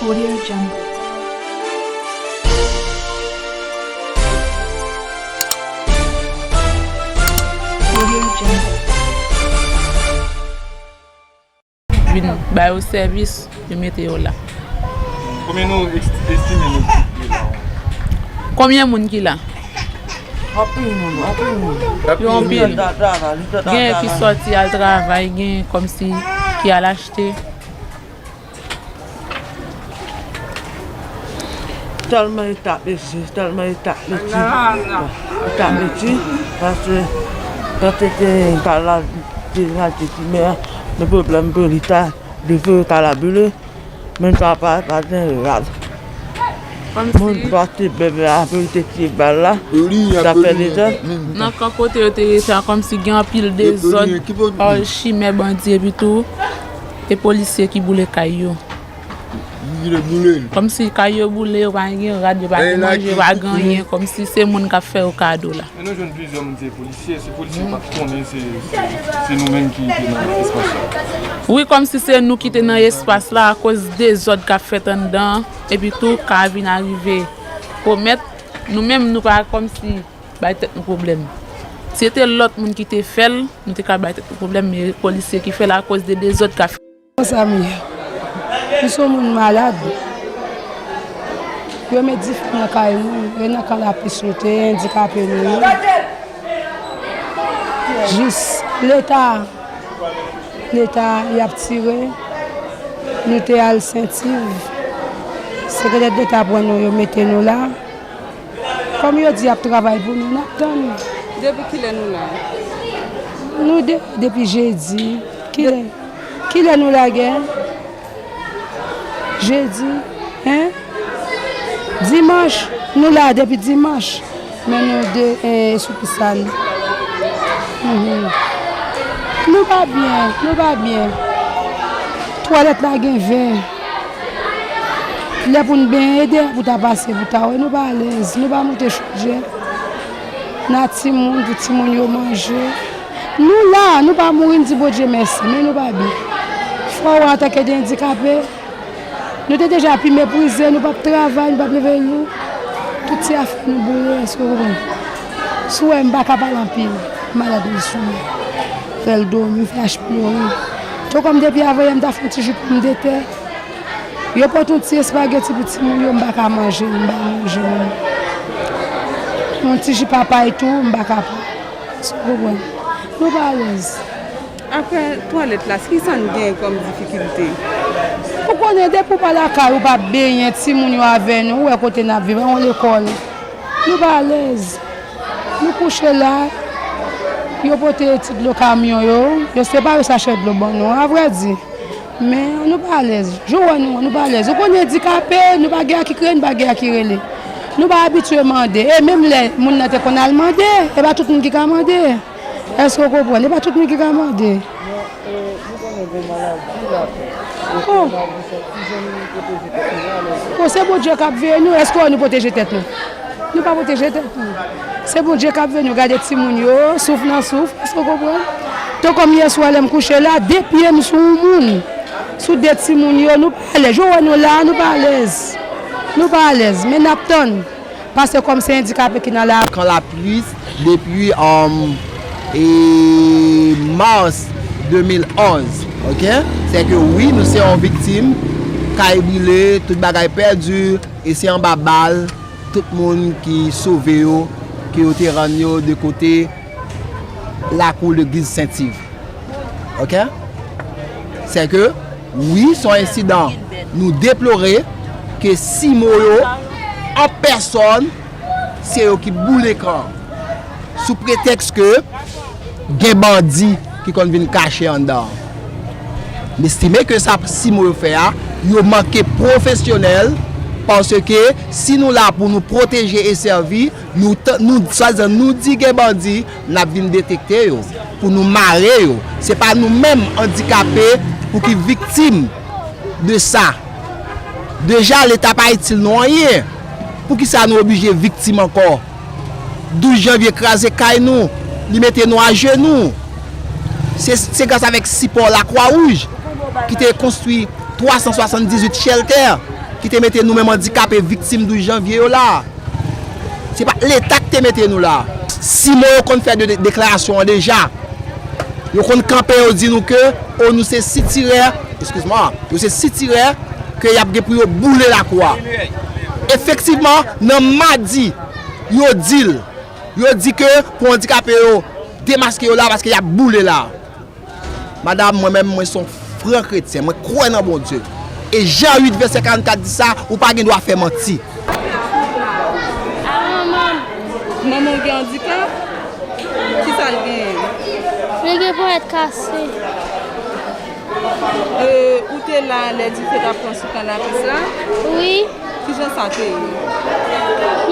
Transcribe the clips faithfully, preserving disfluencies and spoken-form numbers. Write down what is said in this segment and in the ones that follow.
Audio Jungle. Audio Jungle. Vin ba yo sèvis, yo mete yo la. Konbyen nou est- estime nou ki la? Konbyen moun ki la? Anpil moun, anpil moun. Yo anpil. Gen ki sòti al travay, gen kòmsi ki al achte. Tèlman eta pesi, tèlman eta peti, eta peti, paske kantite kalab te rate ti mè, men pwoblèm pou li ta, li fè kalab li, men papa pa gen rad. Moun pase bebe a pou li te tiye bal la, sa fè dezòd. Nan kan kote yo te rete a, kòmsi gen anpil dezòd, chimè bandi epi tou, e polisye ki boule kay yo. Kòmsi kay yo boule, yo pa gen rad, yo pa gen manje, yo pa gen anyen, kòmsi se moun k ap fè yo kado la. Men nou jwenn plizyè moun se polisye, se polisye yo pa t konnen se, se, se nou menm ki te nan espas la. Wi, kòmsi se nou ki te nan espas la akoz dezòd k ap fèt anndan, epi tou ka vin arive. Komèt, nou menm nou pa kòmsi bay tèt nou pwoblèm. Si se te lòt moun ki te fè l, nou te ka bay tèt nou pwoblèm, men polisye ki fè l akoz de dezòd k ap fèt. Konsa m ye. M se yon moun malad. Yo met dife nan kay nou, e nan kan laplis nou te ye, andikape nou ye. Jis Leta, Leta y ap tire, nou te al Sentiv. Sekretè Deta pran nou, yo mete nou la. Kòm yo di y ap travay pou nou, n ap tann. Depi kilè nou la? Nou de, depi jedi. Kilè, kilè nou lage? Jedi, en? Dimanch, nou la depi dimanch. Men nou de, en, sou pis la. Mhm. Nou pa byen, nou pa byen. Twalèt la gen vè. Lè pou n benyen, e deyò pou ta pase, pou ta wè, nou pa alèz, nou pa moute chodyè. N a timoun, pou timoun yo manje. Nou la, nou pa mouri, n di Bondye mèsi, men nou pa byen. Fò wè antanke de andikape, nou te deja pi meprize, nou p ap travay, nou p ap leve lou. Tout ti afè nou boule, èske w konprann? Si w wè m pa ka pale anpil, malad mwen sou mwen. Fè l dòmi, fè H pylori. Tou kòm depi avanyè m ta fè yon ti ji pòmdetè. Yo pote yon ti espageti pou timoun yo, m pa ka manje l, m pa manje moun. Yon ti ji papay tou, m pa ka pran. Èske w konprann? Nou pa alèz. Apre twalèt la, kisa n gen kòm difikilte? Ou konnen, depi w pa lakay ou, pa benyen timoun yo avè nou, ou wè kote n ap viv, yon lekòl. Nou pa alèz. Nou kouche la, yo pote ti dlo kamyon yo, yo separe sachè dlo ban nou, avrèdi. Men nou pa alèz. Jan w wè nou an, nou pa alèz. Ou konnen andikape, nou pa gen a ki kriye, nou pa gen a ki rele. Nou pa abitye mande. E menm lè moun nan te konn al mande, e pa tout moun ki ka mande. Èske w konprann? E pa tout moun ki ka mande. Oh. Bon, se Bondye k ap veye nou. Èske nou pwoteje tèt nou? Nou pa pwoteje tèt nou. Se Bondye k ap veye nou. Gade timoun yo, souf nan souf. Èske w konprann? Tan kòm yèswa lè m kouche la, de pye m sou yon moun. Sou de timoun yo, nou pa alèz. Jan w wè nou la, nou pa alèz. Nou pa alèz, men n ap tann. Paske kòm se andikape ki nan la. Kan laplis depi, um, e, mas de mil onz, ok? Sèke wi, nou se yon viktim, kay brile, tout bagay pèdi, e se anba bal, tout moun ki sove yo, ke yo te rann yo de kote lakou legliz Sentiv. Ok? Sèke, wi, se yon ensidan nou deplore ke simo yo, an pèsòn, se yo ki boule kan an. Sou pretèks ke gen bandi ki konn vin kache anndan an. M estime ke sa simo yo fè a, yo manke pwofesyonèl, paske si nou la pou nou pwoteje e sèvi, nou, nou, swadizan nou di gen bandi, n ap vin detekte yo, pou nou mare yo. Se pa nou menm andikape pou ki viktim de sa. Deja, Leta pa itil nou anyen. Poukisa nou oblije viktim ankò? Douz janvye kraze kay nou, li mete nou ajenou. Se, se gras avèk sipò Lakwa Wouj ki te konstwi twa san swasanndizuit chèltè Ki te mete nou menm andikape viktim douz janvye yo la. Se pa Leta ki te mete nou la. Simon yo konn fè de, de, deklarasyon an deja. Yo konn kanpe, yo di nou ke, o, nou se sitirè, eskize mwa, yo se sitirè ke y ap gen pou yo boule lakou a. Efektivman, nan madi, yo di l, yo di ke pou andikape yo demaske yo la paske y ap boule la. Madanm, mwen menm, mwen se yon fran kretyen. Mwen kwè nan Bondye. E Jan uit, vèsè karannkat di sa, ou pa gen dwa fè manti. A, manman. Manman w gen andikap? Kisa l genyen? Li gen ponyèt kase. E, ou te la lè dife t ap pran sou kannabis la? Wi. Kijan sa te ye?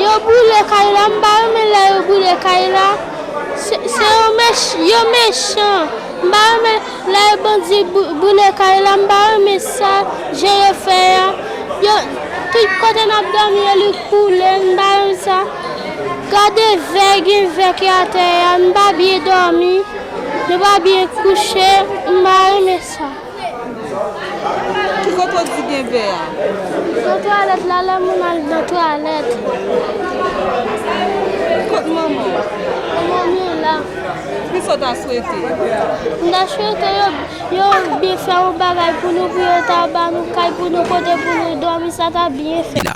Yo boule kay la, m pa renmen lè yo boule kay la. Se, se yo mech-, yo mechan. M pa renmen lè bandi bou-, boule kay la, m pa renmen sa jan yo fè a. Yo, tout kote n ap dòmi, yo li koule, m pa renmen sa. Gade vè, gen vè ki atè a, m pa byen dòmi, nou pa byen kouche, m pa renmen sa. Ki kote w di gen vè a? Nan twalèt la, lè moun al nan twalèt. Kot manman w? Manman m la. Kisa w ta swete? M ta swete yo, yo byen fè yon bagay pou nou, pou yo ta ba nou kay pou nou, kote pou nou dòmi, sa ta byen fèt.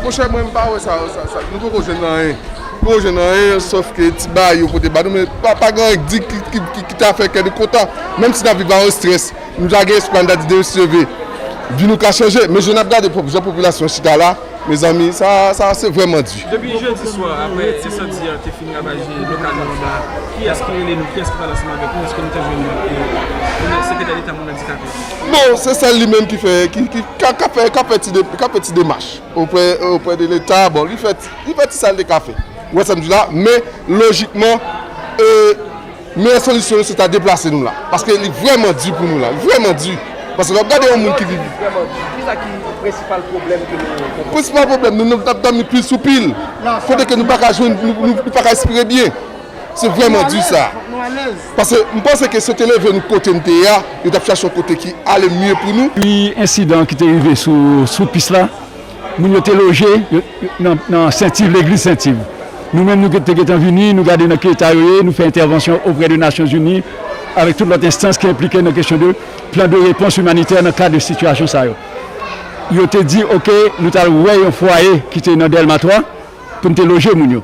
Monchè, mwen, m pa wè sa, sa, sa. Nou poko jwenn anyen. Nou poko jwenn anyen, sòf ke ti bagay yo pote ba nou, men pa, pa gen anyen k di ki, ki, ki, ki ta fè kè nou kontan. Menm si n ap viv an estrès, nou ta gen espwa, n ta di Dye sove. Vi nou ka chanje, men jan n ap gade pop-, jan popilasyon chita la, mezanmi, sa, sa se vrèman di. Depi jedi swa, apre ensandi an te fin ravaje lokal nou an ba, kiyès ki rele nou, kiyès ki pale ansanm avèk nou, èske nou te jwenn, e, sekretè deta moun andikape? Bon, se sèl li menm ki fè, ki, ki, ka, ka fè, ka fè ti de-, ka fè ti demach. Oprè, oprè de Leta, bon, li fè, li fè ti sa l te ka fè. Ou wè sa m di la? Men, lojikman, e, meyè solisyon nou se ta deplase nou la. Paske li vrèman di pou nou la. Li vrèman di. Paske lè w ap gade yon moun ki viv. Vrèman di. Kisa ki prensipal pwoblèm ke nou rankontre? Prensipal pwoblèm, nou, nou ap dòmi pil sou pil. Kote ke nou pa ka jwenn, nou, nou, nou pa ka respire byen. Se vrèman di sa. Paske m panse ke si yo te leve nou kote n te ye a, yo t ap chache yon kote ki ale mye pou nou. Depi ensidan ki te rive sou, sou pis la, moun yo te loje, yo, yo, nan, nan Sent Iv, legliz Sent Iv. Nou menm, nou te gentan vini, nou gade nan ki eta yo ye, nou fè entèvansyon oprè de Nasyonzini, avèk tout lòt enstans ki enplike nan kesyon de plan de repons imanitè nan kad de sitiyasyon sa yo. Yo te di, oke, nou t al wè yon fwaye ki te nan Dèlma twa, pou n te loje moun yo.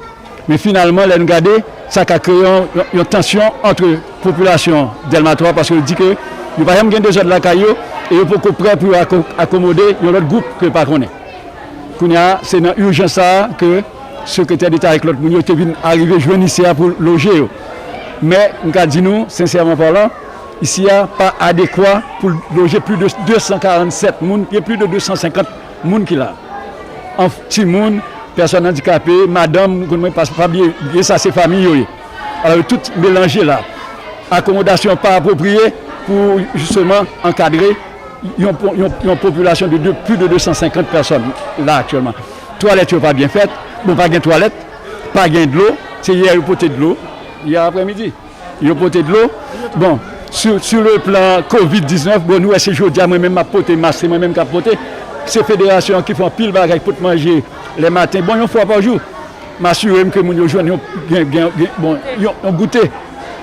Men finalman, lè n gade, sa ka kreye yon, yon, yon tansyon ant popilasyon Dèlma twa, paske yo di ke yo pa janm gen dezòd lakay yo, e yo poko prè pou yo ako-, akomode yon lòt gwoup ke yo pa konnen. Kounye a, se nan ijans sa a ke sekretè deta avèk lòt moun yo te vin arive jwenn isi a pou loje yo. Men, m ka di nou, sensèman palan, isi a pa adekwa pou loje plis de de san karannsèt moun, gen plis de de san senkant moun ki la. Ant timoun, pèsòn andikape, madanm, konn mwen pa, pa bliye, gen sa se fanmi yo ye. Alò, yo tout melanje la. Akomodasyon pa apwopriye pou jisteman ankadre yon, yon, yon popilasyon de, de plis de de san senkant pèsòn la aktyèlman. Twalèt yo pa byen fèt, bon, pa gen twalèt, pa gen dlo, se yè yo pote dlo, yè aprèmidi. Yo pote dlo. Bon, sou, sou le plan kovid diznèf, bon, nou wè se jodi a mwen menm m ap pote mas, se mwen menm k ap pote. Se federasyon an ki fè anpil bagay, pot manje lè maten, bon, yon fwa pa jou. M asire m ke moun yo jwenn yon, gen, gen, gen, bon, yon, yon goute.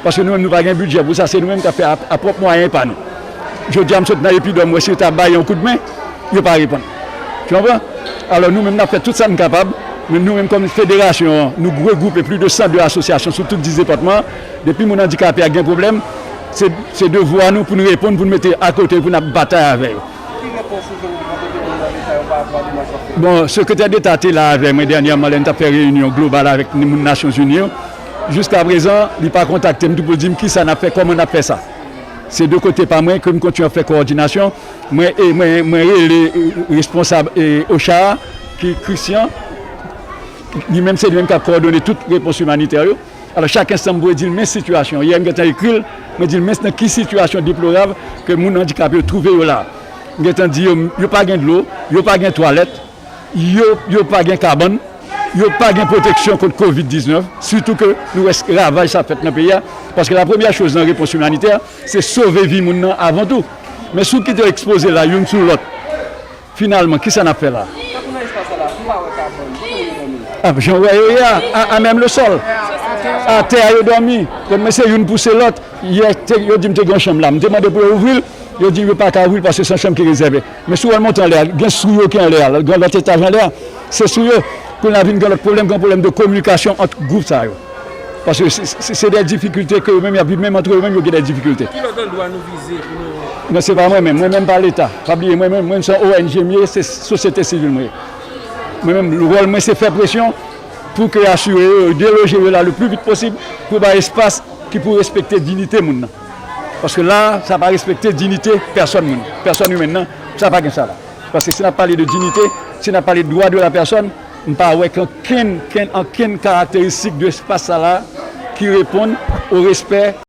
Paske nou menm, nou pa gen bidjè pou sa, se nou menm k ap fè a, a pwòp mwayen pa nou. Jodi a, m sot nan Epidòm, m wè si yo ta bay yon koudmen, yo pa reponn. Tu comprends? Alò, nou menm, n ap fè tout sa n kapab, men nou menm, kòm federasyon an, nou regwoupe plis de san de asosyasyon sou tout dis depatman an. Depi moun andikape a gen pwoblèm, se, se devwa nou pou n reponn, pou n mete akote, pou n ap batay avè yo. Ki repons ou jwenn bò kote moun nan Leta yo pa rapò a demach w ap fè? Bon, sekretè deta te la avè mwen dènyèman lè n t ap fè reyinyon global avèk moun Nasyonzini yo. Jiskaprezan, li pa kontakte m tou pou di m kisa n ap fè, kòman n ap fè sa. Se de kote pa mwen ke m kontinye ap fè kowòdinasyon. Mwen, e, mwen, mwen rele, e, responsab, e, OCHA a, ki Christian. Li menm, se li menm k ap kowòdone tout repons imanitè yo. Alò, chak enstan, m voye di l men sitiyasyon. Yè, m gentan ekri l, mwen di l men nan ki sitiyasyon deplorab ke moun andikape yo twouve yo la. M gentan di yo, yo pa gen dlo, yo pa gen twalèt, yo, yo pa gen kabann, yo pa gen pwoteksyon kont kovid diznèf, sitou ke nou wè ravaj sa ap fèt nan peyi a, paske la premyè choz nan repons imanitè, se sove vi moun nan avan tou. Men si w kite yo ekspoze la, youn sou lòt, Finalman, kisa n ap fè la? Tankou nan espas la, m pa wè kabann. Kote moun yo dòmi? Ah, jan w wè yo ye a, a, a menm le sol. Atè a yo dòmi. Donk, mwen se youn pouse lòt. Yè, te, yo di m te gen yon chanm la. M te mande pou yo ouvri l. Yo di yo pa ka ouvri l paske se yon chanm ki rezève. Men si w al monte anlè a, gen sou yo ki anlè a, gen lòt etaj anlè a. Se sou yo. Kounye a vin gen lòt pwoblèm, gen pwoblèm de kominikasyon ant gwoup sa yo. Paske se, se, se de difikilte ke yo menm y ap viv, menm antre yo menm, yo gen de difikilte. Ki lòt andwa nou vize pou nou... Non, se pa mwen menm. Mwen menm pa Leta. Pa bliye, mwen menm, mwen se yon O N G m ye, se sosyete sivil mwen ye. Mwen menm, wòl mwen se fè presyon pou ke asire yo, yo deloje yo la le pli vit posib, pou bay espas ki pou respekte diyite moun nan. Paske la, sa pa respekte diyite pèsòn moun, pèsòn imèn nan, sa pa gen sa la. Paske si n ap pale de diyite, si n ap pale de dwa de la pèsòn, m pa wè ke ankenn, kenn, ankenn karakteristik de espas sa la ki reponn o respè